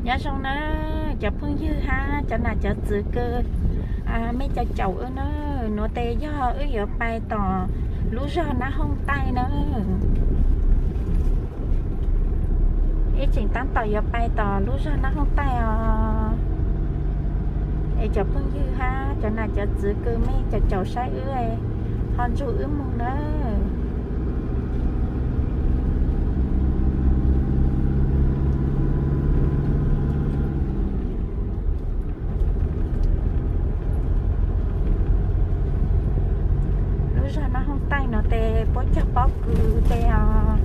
Nyob zoo na cov phooj ywg hab cov nam cov txwv kws mej caum caum wb na, nuav tes yog wb yuav pais tom lub zog Nab Hooj Taij na. Ib tseem taab tom yuav pais tom lub zog Nab Hooj Taij os. Es cov phooj ywg hab cov nam cov txwv kws mej caum caum saib wb, ho nrug wb moog na. Lub zog Nab Hooj Taij nuav tes puab cog pob kws tes os,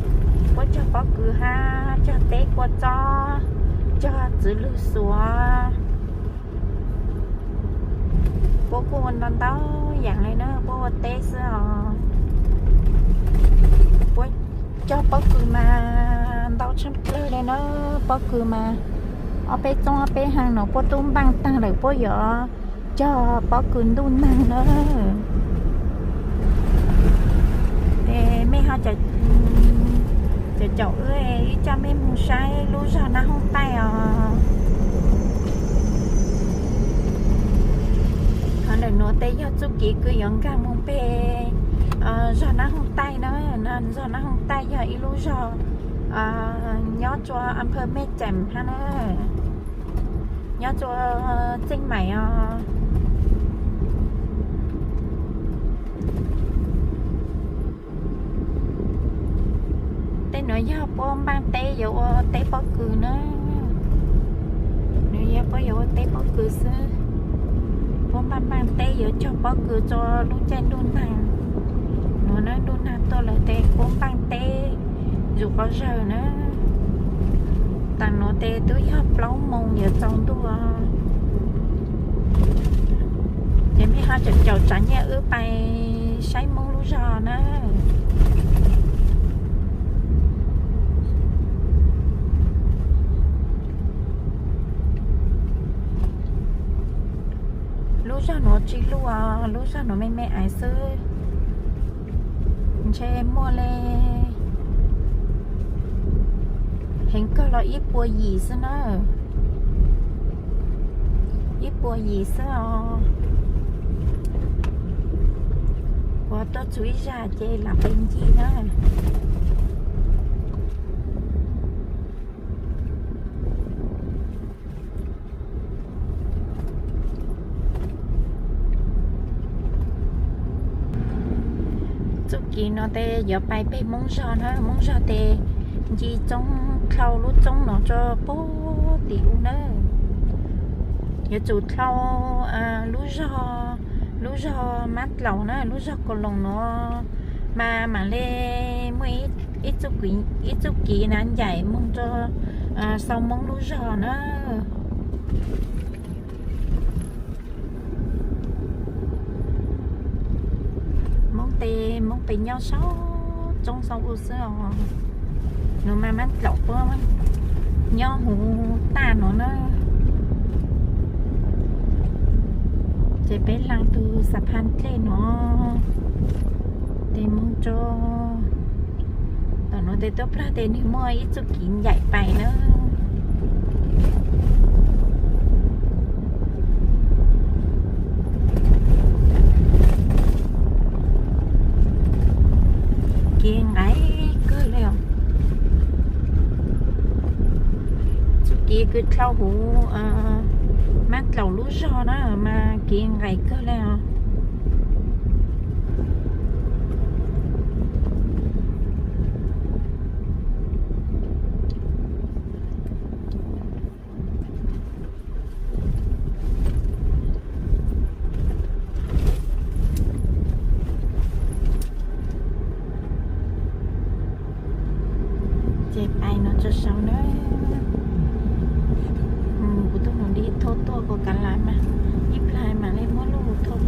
puab cog pob kws hab cog teb kua txob, cog txwv lug xuav. Puab kuj ua ntau ntau yaam le na, puab ua teb xwb os. Puab cog pob kws mas ntau tshaj plawg le na, pob kws mas ob peb txoob ob peb haag nuav puab tub npaaj taag lawm puab yuav cog pob kws ntuj nag na. Ces mej ho caum caum wb, wb coj mej moog saib lub zog Nab Hooj Taij os. Hov ntawm nuav tes yog txuj kev kws yuav nkaag moog peg zog Nab Hooj Taij na. Zog Nab Hooj Taij yog ib lub zog nyob rua a phawj Mej Ceem hab na, nyob rua Txeej Maim os. Tej nuav yog puab npaaj teb yuav ua teb pob kws na. Nuav yog puab yuav ua teb pob kws xwb. Puab npaaj npaaj teb yuav cog pob kws rua lub caij ntuj nag. Nuav na ntuj nag tuaj lawm tes puab npaaj teb zuj quav zawg na. Taam nuav tes tub yog plaub moos yuav tsaus ntuj. Ces mej ho caum caum tsav nyaj wb pais saib Moob lub zog na. Lub zog nuav tsis luj os, lub zog nuav me me aiv xwb. Ntshe muaj le heev kawg los ib puas yim xwb na. Ib puas yim xwb os. Kuv tuaj txug ib zag ces lam pes ncig na. Txuj kev no tes yuav pais peg Moob zog na, Moob zog tes nce roob dlhau lub roob no rua puag tim u na. Yuav tsum dlhau lub zog, lub zog Mab Dlaum na, lub zog Kaus Loos no mas mam le muaj ib txuj kev na ncaim moog rua sau Moob lub zog na. Moob tes Moob pes nyob saum roob saum u xwb os. Nuav mas Mab Dlaum puab nyob huv taj nuav na. Ces peb leeg tug xav phaj dlej nuav tes moog rua tom nuav tes tuaj plag tes nwg muaj ib txuj kev ncaim pais na. Kev nqaim kawg le os. Txuj kev kws dlhau huv Mab Dlaum lub zog na mas kev nqaim kawg le os. Ces pais no tso saud na. Kuv tuaj mus li thauj tuaj kuv kav lawm mas ib plag mam li muab lub thauj.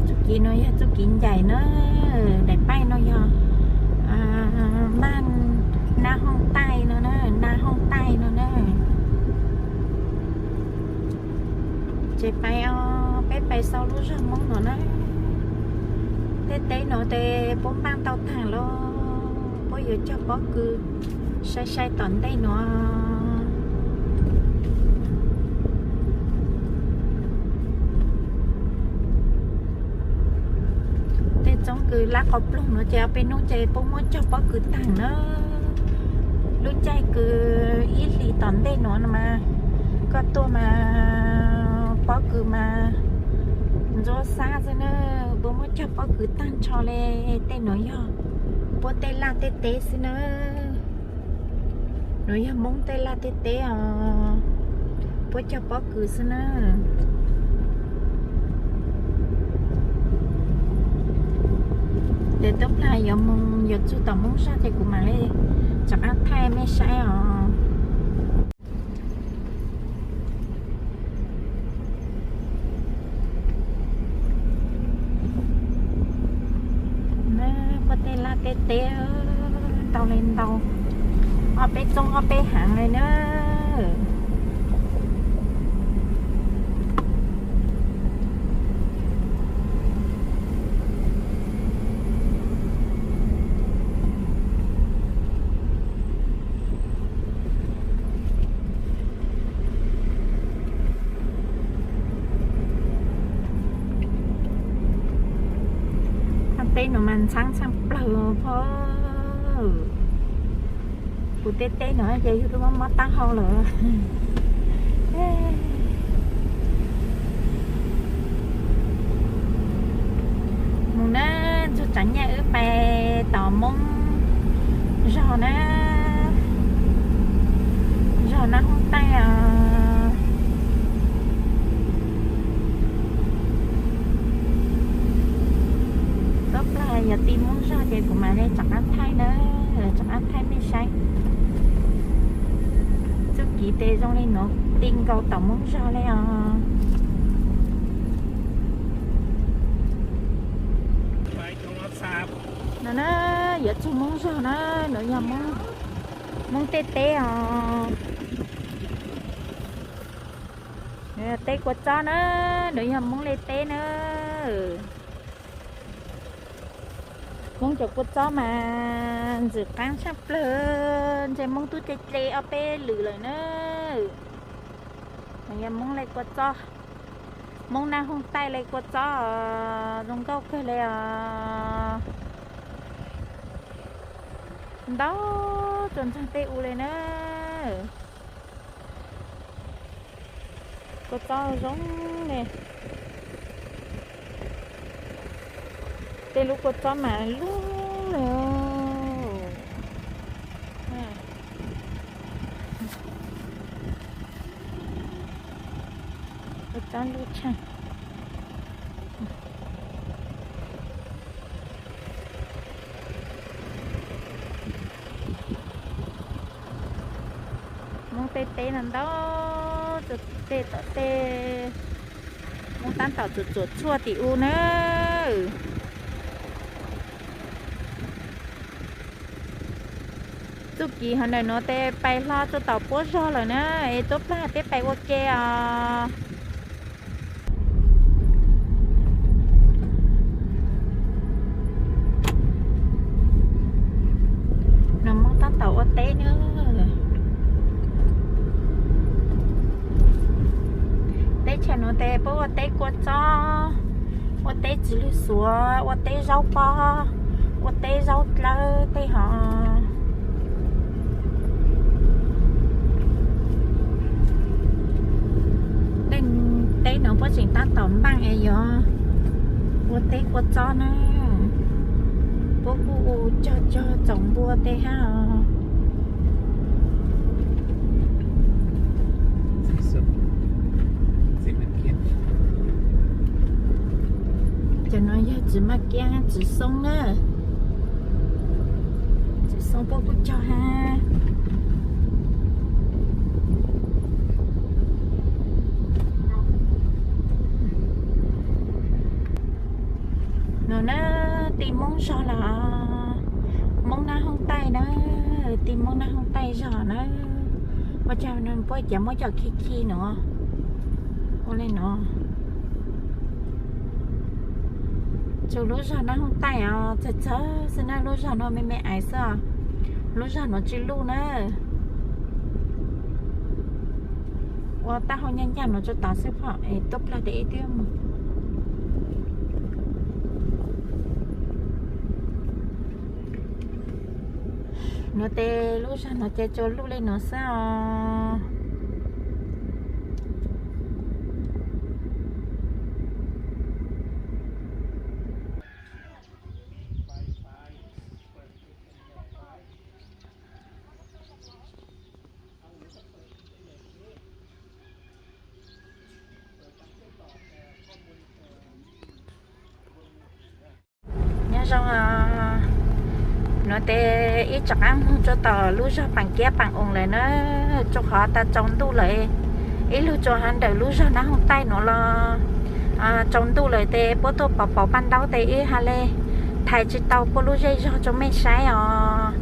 Txuj kev no yog txuj kev ncaim na. Daim paib no yog Mab, Nab Hooj Taij no na, Nab Hooj Taij no na. Ces pais os, peb pais sau lub zog Moob no na. Tej teb no tes puab npaaj tau taag lawm, puab yuav cog pob kws Saib saib tom ntej nuav. Tej txoob kws lab qhov ploog nuav ces peb nub ces puab muab cog pob kws taag na. Lub caij kws ib hlis tom ntej nuav no mas koj tuaj mas pob kws mas ntxuav xab xwb na. Puab muab cog pob kws taag nrho le. Tej nuav yog puab tej laj tej teb xwb na. Nuav yog Moob tej laj tej teb os, puab cog pob kws xwb na. Ces tub plag yuav moog yuav txug tom Moob zog ces kuv mam li rov qaab thaij mej saib os. Puab tej laj tej teb ntau le ntau, ob peb txoob ob peb haav le na. Tej nuav mas ntxhaab tshaj plawg phob. Kuv tej teb nuav ces yug lub mob mob taab hau lawm. Moog na, ntsuag tsaam nyaj wb pais tom Moob zog na, zog Naj Hoob Taij os. Tub plag yog ti Moob zog ces kuv mam li rov qaab thaij na, rov qaab thaij mej saib. Txuj kev tes zoo le nuav ti nkaus tom Moob zog le os. No na, yuav txug Moob zog na, nuav yog Moob tej teb os. Nuav yog teb kua txob na, nuav yog Moob le teb na. Moob cov kua txob mas ntxim qaab tshaj plawg, ntshe Moob tub tle tle ob peb lwm lawm na. Nuav yog Moob le kua txob, Moob Naj Hoob Taij le kua txob, zoo nkauj kawg le os. Ntau tsuas ntxaag tej u le na. Kua txob zoo le. Tej lub kua txob mas lub le. Kua txob lub tshaj. Moob tej teb no ntau, tej tom tej, Moob taab tom txuam txuam tshuaj tim u na. Txuj kev hov ntawm nuav tes pais hlo txug tom Puab zog lawm na, es tub plag peb pais ua ke os. Nuav Moob taab tom ua teb na. Teb chaws nuav tes puab ua teb kua txob, ua teb txiv lwg xuav, ua teb zaub pob, ua teb zaub dlawb tej hov. Leej teb nuav puab tseem taab tom npaaj es yuav ua teb kua txob na. Puab kuj cog cog txoom npua tej hab os. Cov nuav yog txiv maj kiab, txiv xoob na. Txiv xoob puab kuj cog hab. Nuav na, ti Moob zog los, Moob Naj Hoob Taij na, ti Moob Naj Hoob Taij zog na. Ua caag puab cov muab cov khi khi nuav ua le nuav. Tsuas lub zog Naj Hoob Taij os, txawg txawg xwb na, lub zog nuav me me aiv xwb os. Lub zog no tsis luj na. Ua taub hau nyaj nyaj no tso tod xwb phom es tuaj plag tes ib twb mus. No tes lub zog no ces tsuas luj li no xwb os. Nyob zoo, no tes ib tsam qab mus tsuas tom lub zog Paam Kiab Paam Oos lawm na, rau qhov tas tsaus ntuj lawm. Ib lug tsuas ha ntawm lub zog Nab Hooj Taij nuav los tsaus ntuj lawm tes puab tuaj pauv pauv paj ntaub tes wb ha le thais tsis tau puab lub zej zog rua mej saib os.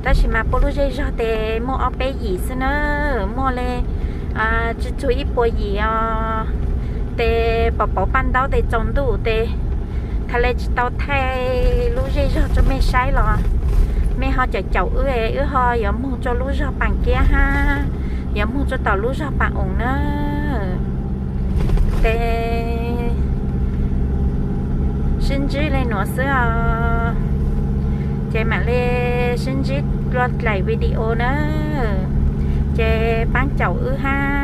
Tab sis mas puab lub zej zog tes muaj ob peb yim xwb na, muaj le tsis txug ib puas yim os. Tes pauv pauv paj ntaub tes tsaus ntuj tes thais le tsis tau thaij lub zej zog rua mej saib los mej ho caum caum wb, wb ho yuav moog rua lub zog Paam Kiab hab yuav moog rua tom lub zog Paam Oos na. Tes sib ntsib le nuav xwb os. Ces maam le sib ntsib dlua dlaim video na. Ces paab caum wb hab.